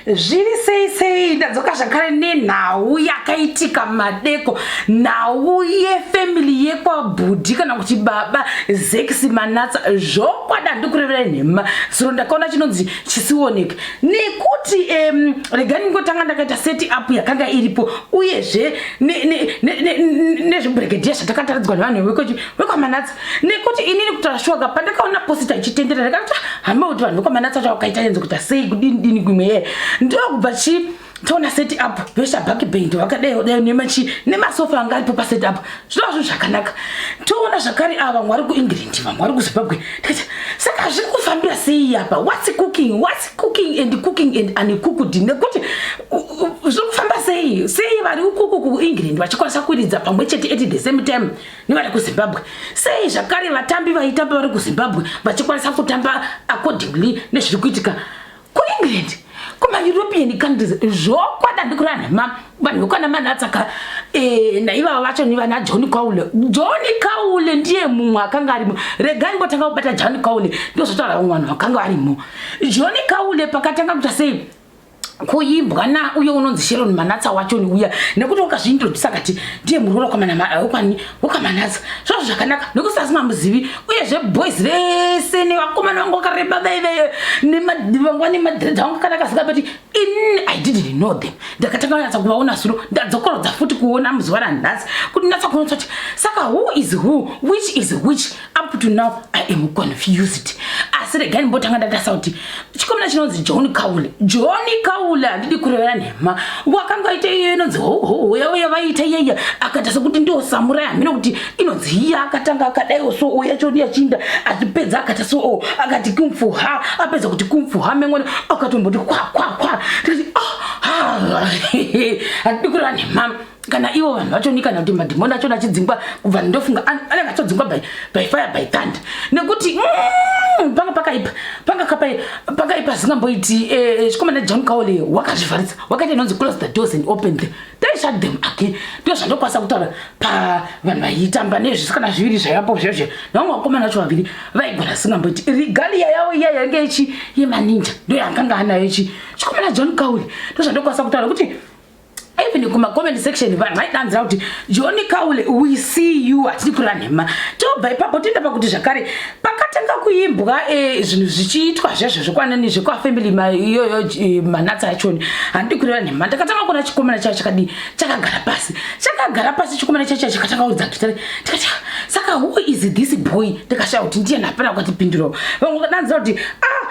Zviri sei sei, ndadzoka zvakare nenhau yakaitika madeko, nhau yefamily yekwabhudhi kana kuti baba Zex Manatsa. Zvokwadi handikureverai nhema, zuro ndakaona chinonzi chisioneke nekuti regai ndingotanga ndakaita set up yakanga iripo, uyezve nezvibhuregedhiya zvatakataridzwa nevanhu vekwaManatsa. Nekuti inini kutaura shuwa, pandakaona posita ichitenderera, ndakati hama kuti vanhu vekwaManatsa vacho vakaita yenzi kuita sei, kudini dini kumwe ye ndokubva chi toona set up veshabhaki band vakadai dai nemachi nemasofa anga aripo paset up, zvinova zvinhu zvakanaka. Toona zvakare ava vamwe vari kuEngland, vamwe vari kuZimbabwe. Tikati saka zviri kufambira sei apa? What's cooking, what's cooking and cooking and uncooked? Nekuti zviri kufamba sei sei vari ukuku kuEngland vachikwanisa kuridza pamwe chete at the same time nevari kuZimbabwe? Sei zvakare vatambi vaitamba vari kuZimbabwe vachikwanisa kutamba accordingly nezviri kuitika kuEngland, kumaEuropean countries? Zvokwadi handikureva nhema, vanhu vekwana Manatsaka naivava vacho nivana John Kaule. John Kaule ndiye mumwe akanga arimo. Regai ngotanga kubata John Kaule, ndozvotaura vamwe vanhu vakanga varimo. John Kaule pakatanga kuita sei kuimbwa na uyo unonzi Sharon Manatsa wachoni uya, nekuti wakazviintrodusa akati ndiye muroora kwani wekwaManatsa, zvazvo zvakanaka nekuti asingamuzivi. Uyezve boys vese nevakomana vangu vakareba vaive vangwa nemadhiredha vangu akanaka singabati, ini I didn't know them. Ndakatanga kunyatsa kuvaona zuro, ndadzokorodza futi kuona muzuva ranhasi kuti natsa kuona kuti saka who is who, which is which. Up to now I am confused. Asi regai ndimbotanga ndatasa kuti chikomana chinonzi John Kaule. John Kaule, handidi kurevera nhema, wakanga aita iyo inonzi hoho yauya vaita iyaiya, akaita sekuti ndio samurai, hamene kuti inonzi iya. Akatanga akadaiwo so uya choni achinda achipedza akaita so o akati kumfu ha, apedza kuti kumfu ha memwene akatomboti kwa kwa kwa. Tikati ah, handidi kureva nhema, kana ivo vanhu vachoni kana kuti madhimoni achona achidzingwa kubva, ndofunga anenge achodzingwa by fire, by thunder, nekuti panga pakaipa, panga pakaipa zvingamboiti. Chikomana John Kaule wakazvivharisa, wakaita inonzi close the doors and open them, then shut them again. Ndo zvandokwanisa kutaura pavanhu vaitamba nezvisikana zviviri zvaivapo zvezve, nevamwe vakomana vacho vaviri vaigona singamboiti. Regalia yavo iya yange ichi yemaninja ndo yakanga anayo ichi chikomana John Kaule. Ndo zvandokwanisa kutaura kuti even kumacomment section vanhu vaidanzira kuti John Kaule, we see you. Hatidi kureva nhema. Tobva ipapo toenda pakuti zvakare pakatanga kuimbwa zvinhu zvichiitwa zvezvo zvekwanani zvekwafamily iyoyo Manatsa achoni, handidi kureva nhema, ndakatanga kuona chikomana chacho chakadii, chakagara pasi, chakagara pasi chikomana chacho chakatanga kuridza gitare. Tikati saka who is this boy? Ndikashaya kuti ndiye napana ukatipindurawo. Vamwe vakadanzira kuti ah,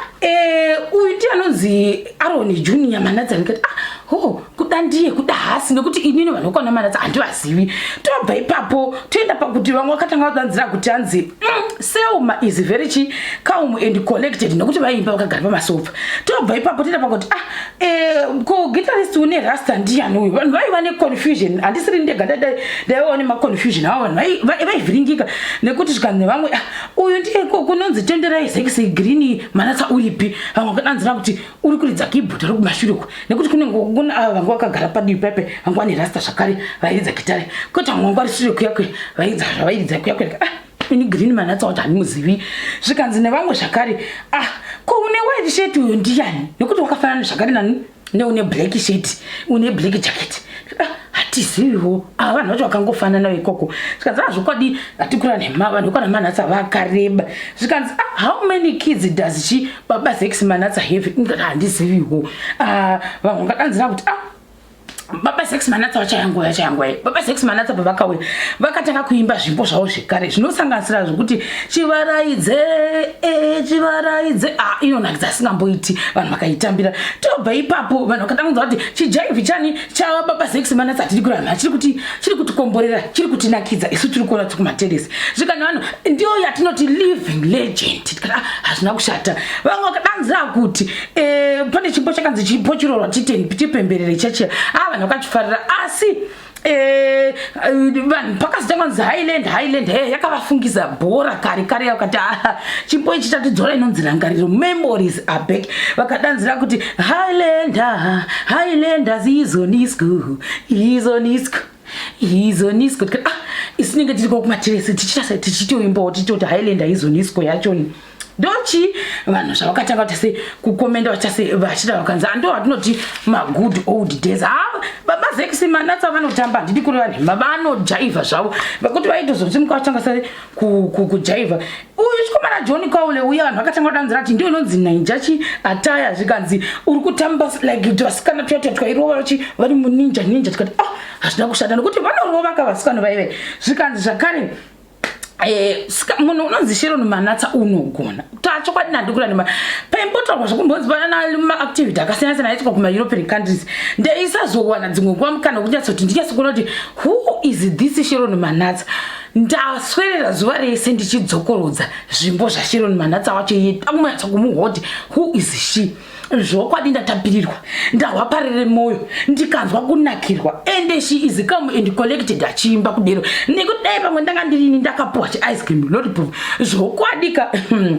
uyu ndiye anonzi Aron Junior Manatsa. Ndikati ah, ho, kuda ndiye, kuda hasi, nekuti inini vanhu vekwana Manatsa handivazivi. Tobva ipapo toenda pakuti vamwe vakatanga kudanzira kuti hanzi Selma is very chi calm and collected, nekuti vaimba vakagara pamasofa. Tobva ipapo toenda pakuti ah, ko guitarist une rasta ndiyani uyu? Vanhu vaiva neconfusion, handisiri ndega ndaivawo nemaconfusion avo. Vanhu vaivhiringika nekuti zvikanzi nevamwe ah, uyu ndiye kunonzi Tenderai Zex Green Manatsa uripi? Vamwe vakadanzira kuti uri kuridza keyboard ari kumashure uko, nekuti kunenge kuna ava vanga vakagara padivi pepe, vanga vane rasta zvakare vairidza gitare, kwete vamwe vanga vari shure kuyakwe vairidza zvavairidza kuyakwe. Ah, ini Green Manatsa kuti handimuzivi. Zvikanzi nevamwe zvakare ah, ko une white shirt uyo ndiyani? Nekuti wakafanana zvakare nani neune black shirt, une black jacket. Ah, hatiziviwo, ava vanhu vacho vakangofanana ikoko. Zvikanzi ah, zvokwadi hatikura nhema, vanhu vekwana Manatsa vakareba. Zvikanzi ah, how many kids does chi baba Zex Manatsa have? Ndikati handiziviwo. Ah, vamwe vakadanzira kuti ah, baba Zex Manatsa vachayanguva yachayanguva. Baba Zex Manatsa pavakauya vakatanga kuimba zvimbo zvavo zvekare zvinosanganisira zvokuti chivaraidze chivaraidze, ah, inonakidza asingamboiti, vanhu vakaitambira. Tobva ipapo vanhu vakatanga kuti chijaivhi chani chava baba Zex Manatsa, hatidi kuramba, chiri kuti chiri kutikomborera, chiri kutinakidza isu tiri kuona tiri kumateresi. Zvikani vanhu ndiyo yatinoti living legend. Tikati ah, hazvina kushata. Vamwe vakadanzira kuti pane chimbo chakanzi chipo chirorwa chipemberere cheche, ah, vanhu vakachifarira. Asi vanhu pakazotanga kunzi Highland, Highland, he yakavafungisa bhora kare kare. Vakati ah, chimbo ichi chatidzora inonzi rangariro, memories are back. Vakadanzira kuti Highlander, Highlanders, izonisco, izonisco, izonisco. Tikati ah, isu tinenge tiri kumateresi tichiita tichitoimbawo tichitoti Highlander izonisco yachoni. Ndochi vanhu zvavakatanga kuti sei kukomenda vachase vachida vakanzi ando atinoti magood old days. Ha, baba Zex Manatsa vanotamba, handidi kureva nhema, vanojaivha zvavo, vakuti vaitozosimuka vachitanga sei kujaivha. Uyu chikomana John Kaule uya, vanhu vakatanga kudanzira kuti ndiyo inonzi ninja chi ataya, zvikanzi uri kutamba like vasikana tuya tuya twairova vachi vari muninja ninja. Tikati, "Ah, hazvina kushata," nekuti vanorova ka vasikana vaive. Zvikanzi zvakare, munhu unonzi Sharon Manatsa unogona tachokwadi nandikura nema paimbotaurwa zvekumbonzi panana maactivity akasiyana siyana aitwa kumaEuropean countries. Ndeisazowana dzimwe nguva mukana wekunyatsoti ndinyatsokuona kuti who is this Sharon Manatsa. Ndaswerera zuva rese ndichidzokorodza zvimbo zvaSharon Manatsa wacho iye, takumanyatsa kumuhwa kuti who is she. Zvokwadi ndatapirirwa, ndahwa parere mwoyo, ndikanzwa kunakirwa. Ende she is calm and collected achiimba kudero, nekuti dai pamwe ndanga ndirini ndakapuwa chiice cream lollipop, zvokwadi ka,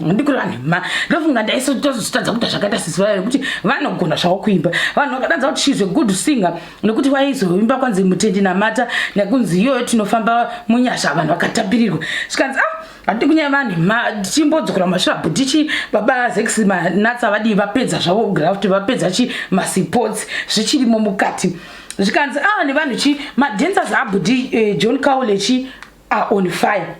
ndikureva nhema, ndofunga ndaisotozotadza kuita zvakaita sisi vayo, nekuti vanogona zvavo kuimba. Vanhu vakadanza kuti she is a good singer, nekuti vaizoimba kwanzi "Mutendi Namata" nekunzi iyoyo "Tinofamba Munyasha". Vanhu vakatapirirwa, zvikanzi, "Ah, handidi kunyaya vanhu." Tichimbodzokera mumashure abhutichi, baba Zex Manatsa vadii, vapedza zvavo graft, vapedza chi masports, zvichirimo mukati. Zvikanzi, "Ah, nevanhu chi madancers abhudi John Kaule chi are on fire."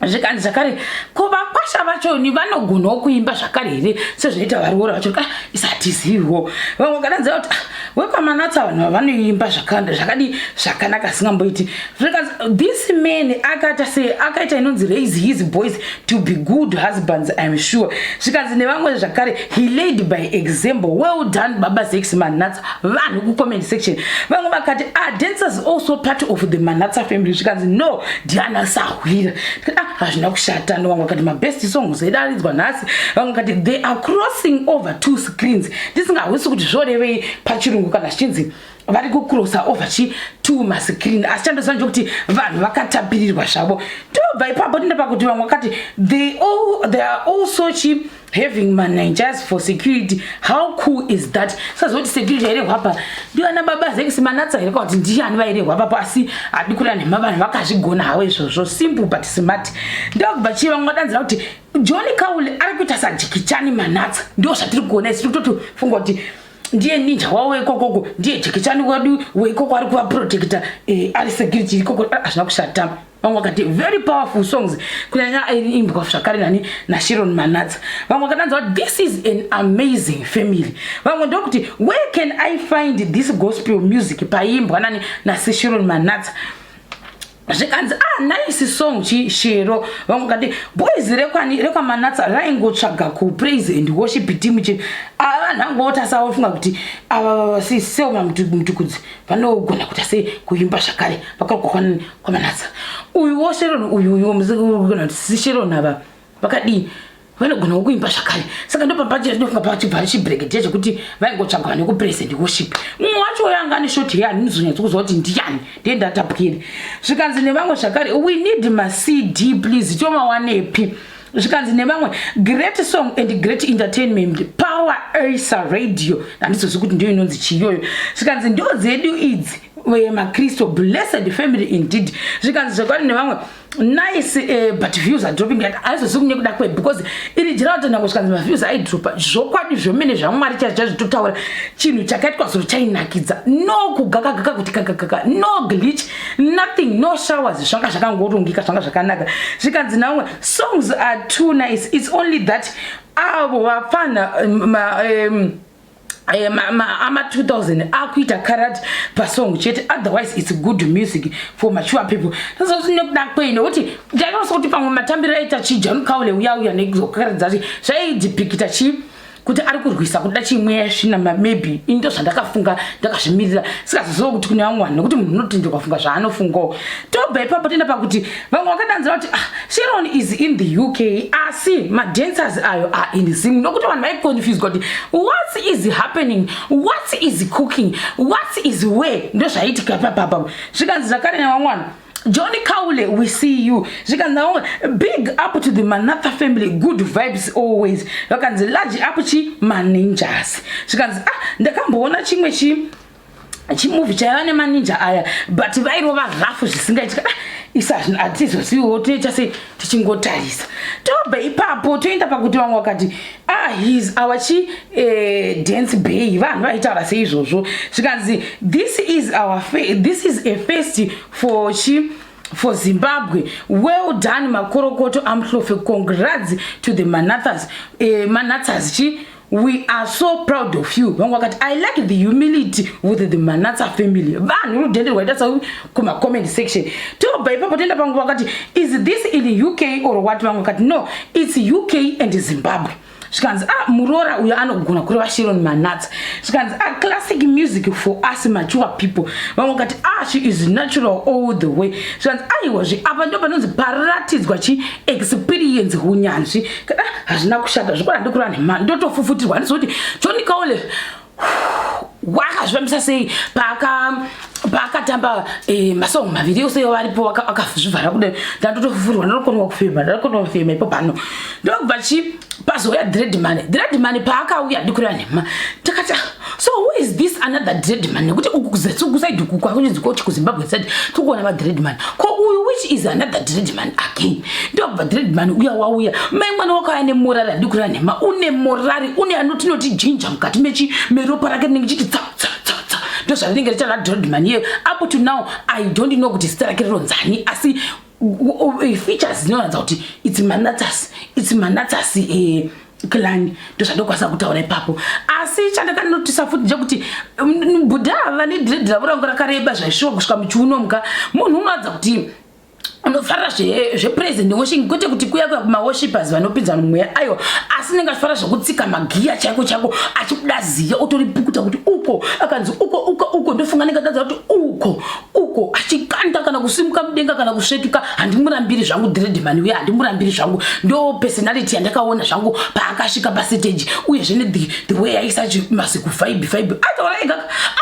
Zvikanzi zvakare, ko vakwasha vachoni vanogonawo kuimba zvakare here sezvinoita varoora vacho? Ah, isatiziviwo. Vamwe vakadanzira kuti, "Ah, wekwaManatsa vanhu vavanoimba zvakadi zvakanaka singamboiti." Zvikanzi, "This man akaita se akaita inonzi raise his boys to be good husbands, I'm sure." Zvikanzi nevamwe zvakare, "He led by example. Well done, baba Zex Manatsa." Vanhu kucomment section, vamwe vakati, "Are dancers also part of the Manatsa family?" Zvikanzi, "No, ndiana sahwira." "Ah, hazvina kushata." No, vamwe vakati mabest songs edu aridzwa nhasi. Vamwe vakati they are crossing over two screens. Tisingahwisi kuti zvorevei pachirungu kana zvichinzi vari kucrossa over chi two mascreen, asi chandoziva ndechekuti vanhu vakatapirirwa zvavo. Tobva ipapo tinda pakuti vamwe vakati they are also chi having maninjas for security. How cool is that? Saziva kuti security yairehwa pa ndiana baba Zex Manatsa here, kuti ndiani vairehwa papo, asi hadi kureva nhema, vanhu vakazvigona havo izvozvo. Simple but smart. Ndokubva chii, vamwe vadanzira kuti John Kaule ari kuita saJackie Chan Manatsa. Ndo zvatiri kuona isi, tiri kutotofunga kuti ndiye ninja wavo ikokoko, ndiye Jackie Chan wedu weikoko, ari kuvaprotecta, ari security ikoko. Hazvina kushata. Vamwe vakati very powerful songs, kunyanya imbwa zvakare nani naSharon Manatsa. Vamwe vakadanza kuti this is an amazing family. Vamwe ndokuti, "Where can I find this gospel music paimbwa nani nasiSharon Manatsa?" Zvikanzi, "Ah, nice song chi Shero." Vamwe vakati boys rekwani rekwaManatsa raingotsvaga kupraise and worship team chi ava. Vanhu vangotasavofunga kuti ava Selma Mutukudzi vanogona kuita sei kuimba zvakare, vakarwa kwaManatsa. Uyuwo Sharon uyu, uyu kuti Sharon ava vakadii, vanogonawo kuimba zvakare. Saka ndopapachinofunga pachibva chibrekete chekuti vaingotsvaga vane kupraise and worship. Mumwe wacho yanga ane short hair, handinozonyatso kuziva kuti ndiani, ndiye ndatapwiri. Zvikanzi nevamwe zvakare, "We need maCD please, tomawanepi?" Zvikanzi nevamwe, "Great song and great entertainment. Power Asa Radio." Handizozi kuti ndiyo inonzi chiyoyo. Zvikanzi, "Ndo dzedu idzi makristo. Blessed family indeed." Zvikanzi zvakare nevamwe, "Nice, but views are dropping." Aizozi kunye kuda kwe because iri jira kuti zvikanzi maviews aidropa. Zvokwadi zvomene zvaMwari chaizvo chaizvo, totaura chinhu chakaitwa zuro chainakidza, no kugakagaka kuti kakakaka, no glitch, nothing, no showers, zvanga zvakangorongika, zvanga zvakanaka. Zvikanzi namwe, "Songs are too nice. It's only that avo vapfana ama-2000 akuita karate pasong chete. Otherwise it's good music for mature people." Nekuda kwei? Nekuti ndakaosa kuti pamwe matambiro aita chiJohn Kaule uya uya nekukaradza zvaidhipikita chii, kuti ari kurwisa kuda chimweya svina maybe. Indo zvandakafunga ndakazvimirira, sikazoziva kuti kune vamwe vanhu, nekuti munhu unotenderwa kufunga zvaanofungawo. Tobva ipapo toenda pakuti vamwe vakadanzira kuti, "Ah, Sharon is in the UK, asi madancers ayo are in Zim," nokuti vanhu vaikonfused kuti what is happening, what is cooking, what is where. Ndo zvaitika papapa. Zvikanzi zvakare nevamwe vanhu, "Johnny Kaule, we see you." Zvikanzi navamwe, "Big up to the Manatha family. Good vibes always." Vakanzi, "Large up chi maninjas." Zvikanzi, "Ah, ndakamboona chimwe chi chimovie chaiva nemaninja aya, but vairova rafu zvisingaitika." Ah, Isa hatizoziviwo toita sei, tichingotarisa. Tobva ipapo toenda pakuti vamwe vakati, "Ah, he's our chi dance bay." Vanhu vaitaura seizvozvo, zvikanzi, This is a first for chi for Zimbabwe. Well done, makorokoto amhlofe. Congrats to the Manatsas, Manatsas chi, we are so proud of you." Vamwe vakati, "I like the humility with the Manatsa family." Vanhu rudhende rwaita sa kumacomment section. Tobva ipapo toenda pamwe vakati, "Is this in UK or what?" Vamwe vakati, "No, it's UK and Zimbabwe." Zvikanzi, "Ah, muroora uyo anogona kureva Sharon Manatsa." Zvikanzi, "Ah, classic music for us mature people." Vamwe vakati, "Ah, she is natural all the way." Zvikanzi, "Aiwazve, apa ndo panonzi paratidzwa chi experience, unyanzvi." Kana hazvina kushata zvikora, ndikureva nhema, ndotofufutirwa. Handizoti John Kaule wakazvifambisa sei paakatamba masongo maviri ose varipo, akazvivhara kudai. Ndandotofufurirwa, ndanokonwa kufema, ndanokonwa kufema ipo pano. Ndokubva chi pazouya Dreadman. Dreadman paakauya, ndikureva nhema, takati, "Ah, so who is this another Dreadman?" Nekuti uku kuside uku kwakunzi kochi kuZimbabwe side tikuona madreadman, ko uyu which is another Dreadman again? Ndokubva Dreadman uya wauya, mai mwana wakauya nemorari. Handikureva nhema, une morari, une anotinoti jinja mukati mechi meropa rake rinenge chiti tsa tsa tsa tsa, ndozvarinenge richana Dreadman iyeyo. Up to now I don't know kuti zita rake rinonzani, asi features dzinoratidza kuti it's Manatsas, it's Manatsas clan. Ndozvandokwanisa kutaura ipapo. Asi chandakanotisa futi ndechekuti bhudha vane dread ravo ranga rakareba zvaishuwa kusvika muchiuno muka. Munhu unoratidza kuti unofarira zvepraise worship, kwete kuti kuya kuya kumaworshippers vanopinza mumweya, aiwa, asi nenge achifarira zvekutsika magiya chaiko chaiko, achibuda ziya otoripukuta kuti uko akanzi uko uko uko. Ndofunga nenge atadza kuti uko uko achikanda kana kusimuka mudenga kana kusvetuka. Handimurambiri zvangu Dreadman uye handimurambiri zvangu. Ndo personality yandakaona zvangu paakasvika pastage, uyezve nethe way aisa masiku vibe vibe, ataura ega,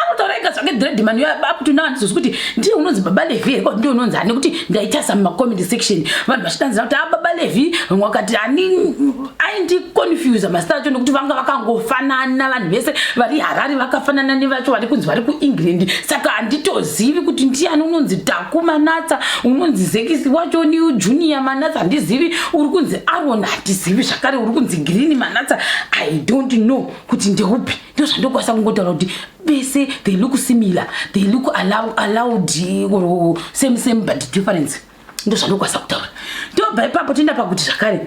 anotaura ega zvake Dreadman uye. Up to now handizozwi kuti ndiye unonzi Baba Levi here, ndiye unonzi ani, nekuti ndaita mumacomment section vanhu vachidanzira kuti, "A, Baba Levi." Vamwe vakati ani, aindiconfusa mazita acho, nekuti vanga vakangofanana. Vanhu vese vari Harare vakafanana nevacho vari kunzi vari kuEngland, saka handitozivi kuti ndiani unonzi Taku Manatsa, unonzi Zekisi wacho ni Junior Manatsa handizivi, uri kunzi Aron handizivi zvakare, uri kunzi Green Manatsa, I don't know kuti ndeupi. Ndozvandokwanisa kungotaura kuti vese they look similar, they look allowed or same same but difference. Ndozvandokwanisa kutaura. Ndobva ipapo toenda pakuti zvakare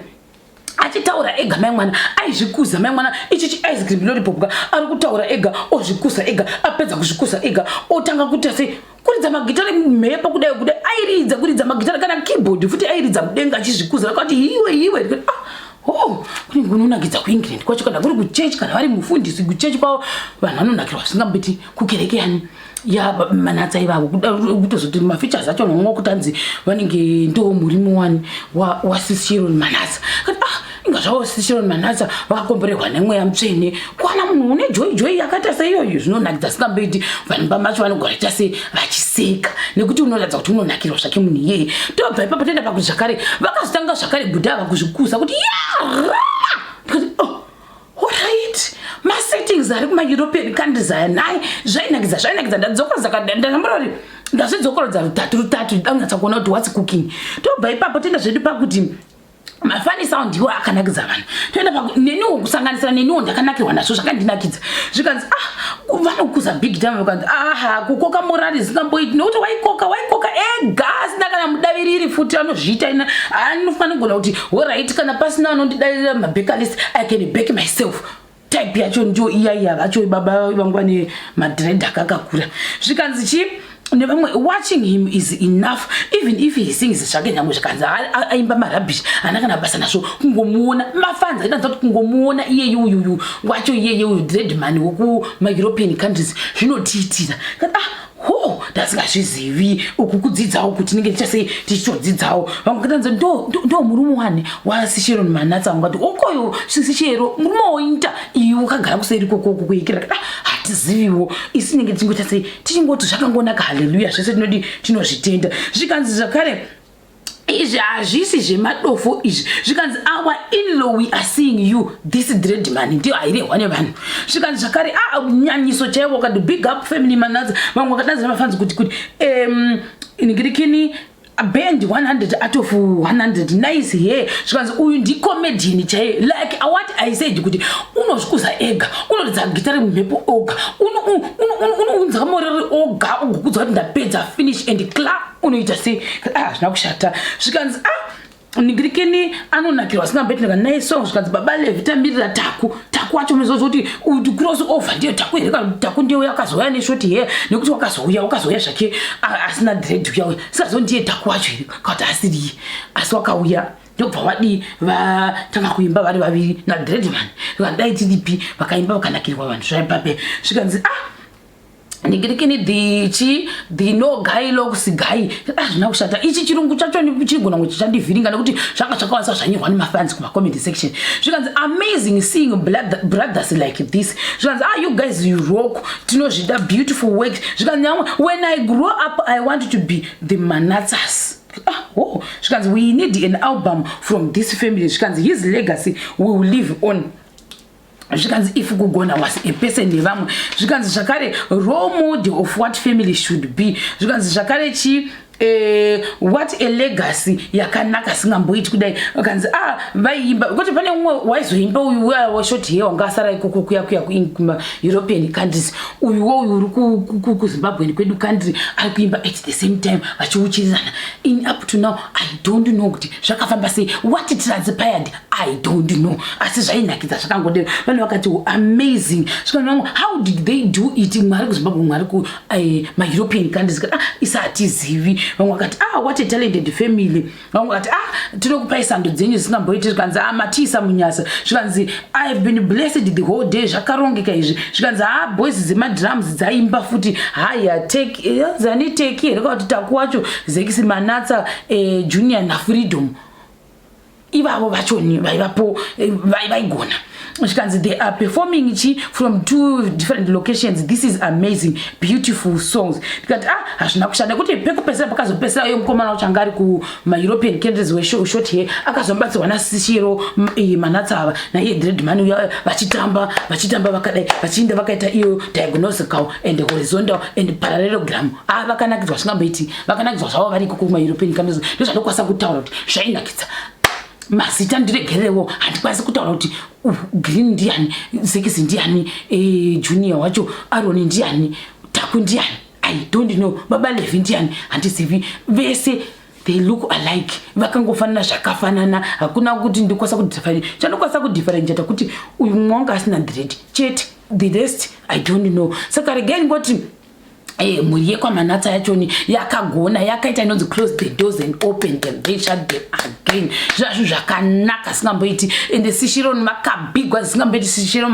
achitaura ega mai mwana aizvikuza. Mai mwana, ichi chiice cream lollipop ka, ari kutaura ega, ozvikuza ega, apedza kuzvikuza ega, otanga kuita sei, kuridza magitare mhepo kudai kudai, airidza kuridza magitare kana keyboard futi airidza mudenga achizvikuza. Akati iwe iwe, ah, oh, kunenge kunonakidza kuEngland kwacho, kana kuri kuchechi, kana vari mufundisi kuchechi kwavo, vanhu vanonakirwa zvisingambiti kukereke yani yaManatsa ivavo. Kutozoti mafeatures acho nomwe kuti anzi vanenge ndo murimi wani waSisi Sharon Manatsa. Kati, ah, inga zvavo Sisi Sharon Manatsa vakakomborerwa nemweya mutsvene, kwana munhu une joy joy yakaita seiyoyo, zvinonakidza singamboiti. Vanhu pamacho vanogara ita sei vachiseka, nekuti unoratidza kuti unonakirwa zvake munhu iyeye. Tobva ipapo toenda pakuti zvakare vakazotanga zvakare bhudha ava kuzvikuza kuti yara, ndikati, "Oh, alright, masettings ari kumaEuropean countries aya nai." Zvainakidza, zvainakidza. Ndadzokorodza, ndamborori ndazvidzokorodza rutatu rutatu, dakunyatsa kuona kuti what's cooking. Tobva ipapo toenda zvedu pakuti mafunny sound iwo akanakidza vanhu. Toenda neniwo, kusanganisira neniwo ndakanakirwa nazvo, zvakandinakidza. Zvikanzi, "Ah, vanokuza big time." Vakanzi, "Aha, kukoka morari zingamboiti," nekuti waikoka, waikoka ega asina kana mudaviriri futi. Anozviita ina, anofanigona kuti, "Alright, kana pasina anondidavirira mabackalist, I can back myself." Type yacho ndio iya iya vacho baba vangu vane madred akakakura. Zvikanzi chii nevamwe, "Watching him is enough even if he sings zvake." Nyangwe zvikanzi aimba marubbish, haana kana basa nazvo, kungomuona mafans aitanza kuti kungomuona iyeye uyuyu wacho iyeye uyu Dreadman wekumaEuropean countries zvinotiitira. Kati, "Ah, ho, ndasingazvizivi uku kudzidzawo kuti tinenge tichasei tichitodzidzawo." Vamwe katanzi ndo murume wani waSisi Sharon Manatsa, ungati ukoyo Sisi Shero murume woita iwe wakagara kuseri kokoko kuikira. Ah, hatiziviwo isi, tinenge tichingoita sei, tichingoti zvakangonaka, haleluya, zvese tinodi tinozvitenda. Zvikanzi zvakare, "Izvi hazvisi zvemadofo izvi." Zvikanzi, "Our inlaw, we are seeing you this Dreadman." Ndiyo airehwa nevanhu. Zvikanzi zvakare, a nyanyiso chaivo kati, "Big up family Manatsa." Vamwe vakadanzira mafanzi kuti ningirikini. Band 100 out of 100, nice hair. Zvikanzi uyu ndicomedian chaiye, like what I said kuti unozvikuza ega, unoridza gitari mumhepo oga, unounza moreri oga, ugokudza kuti ndapedza, finish and clap. Unoita sei? Ah, hazvina kushata. Zvikanzi, ah, ningirikeni anonakirwa asingamboitinaka nice song. Zvikanzi baba Levi, tamirira Taku. Taku wacho muzozi kuti cross over ndiyo Taku here, kana Taku ndiyo yakazouya neshort hair? Nekuti wakazouya zvake asina dread uya uya, sikazo ndiye Taku wacho here kana kuti asiriye? Asi wakauya, ndobva wadii, vatanga kuimba vari vaviri nadreadman. Dai tiripi, vakaimba vakanakirwa vanhu zvaipape. Zvikanzi, ah, ningirikini, the chi the no guy looks guy. Hazvina kushata. Ichi chirungu chacho chigona kunge chichandivhiringa nekuti zvanga zvakwanisa zvanyorwa nemafans kumacomment section. Zvikanzi, amazing seeing brothers like this. Zvikanzi, ah, you guys, you rock, tinozvida, beautiful work. Zvikanzi nyamwe, when I grow up I want to be the Manatsas. Ah, oh. Zvikanzi, we need an album from this family. Zvikanzi, his legacy will live on. Zvikanzi, if kugona was a person nevamwe. Zvikanzi zvakare, role model of what family should be. Zvikanzi zvakare chi what a legacy yakanaka singamboiti kudai. Akanzi, ah, vaiimba kuti pane umwe waizoimba, uyu washort hair wanga asara ikoko kuya kuya kumaEuropean countries, uyuwo uyu uri kuZimbabweni kwedu country, ari kuimba at the same time vachiuchirirana. In up to now I don't know kuti zvakafamba sei, what transpired I don't know, asi zvainakidza zvakangodero. Vanhu vakati amazing. Zvikanzi, how did they do it? Mwari kuZimbabwe, mwari kumaEuropean countries. Ah, isa hatizivi. Vamwe vakati, ah, what a talented family. Vamwe vakati, ah, tinokupai sando dzenyu zvisingamboiti. Zvikanzi, ah, matiisa munyasa. Zvikanzi, I have been blessed the whole day, zvakarongeka izvi. Zvikanzi, ah, boys dzemadrums dzaimba futi. Haya, zani teki here kuti Taku wacho, Zekisi Manatsa, Junior naFreedom, ivavo vachoni vaivapo, vaigona. Zvikanzi, they are performing chi from two different locations. This is amazing, beautiful songs. Ndikati, ah, hazvina kushanda kuti pekupesera pakazopesera iyo mukomana wacho anga ari kumaEuropean countries weshort hair akazobatsirwa nasishiro Manatsa ava naiye Dreadman uya, vachitamba vachitamba vakadai, vachiinda vakaita iyo diagnostical and horizontal and parallelogram. Ah, vakanakidzwa zvingamboiti, vakanakidzwa zvavo vari ikoko kumaEuropean countries. Ndozvandokwanisa kutaura kuti zvainakidza. Mazita ndiregerewo, handikwanisi kutaura kuti Green ndiani, Zekisi ndiani, Junior wacho, Aroni ndiani, Taku ndiani, I don't know. Baba Levi ndiani, handizivi. Vese they look alike, vakangofanana zvakafanana. Hakuna kuti ndikwanisa kudifferentiate. Chandokwanisa kudifferentiata kuti uyu mumwe wanga asina dread chete, the rest I don't know. Saka regai ngoti mhuri yekwaManatsa yachoni yakagona, yakaita inonzi close the doors and open them, then shut them again. Zvazvo zvakanaka singamboiti. Ende Sishiron vakabhigwa zisingamboiti. Sishiro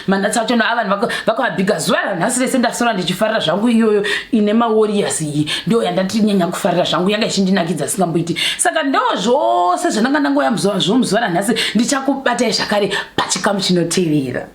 Manatsa achona avanhu vakavabhiga zuva ranhasi rese. Ndasora ndichifarira zvangu iyoyo ine mawarriors iyi, ndo yandatinyanya kufarira zvangu, yanga ichindinakidza singamboiti. Saka ndo zvose zvandanga ndangoya zvomuzuva ranhasi. Ndichakubatai zvakare pachikamu chinotevera.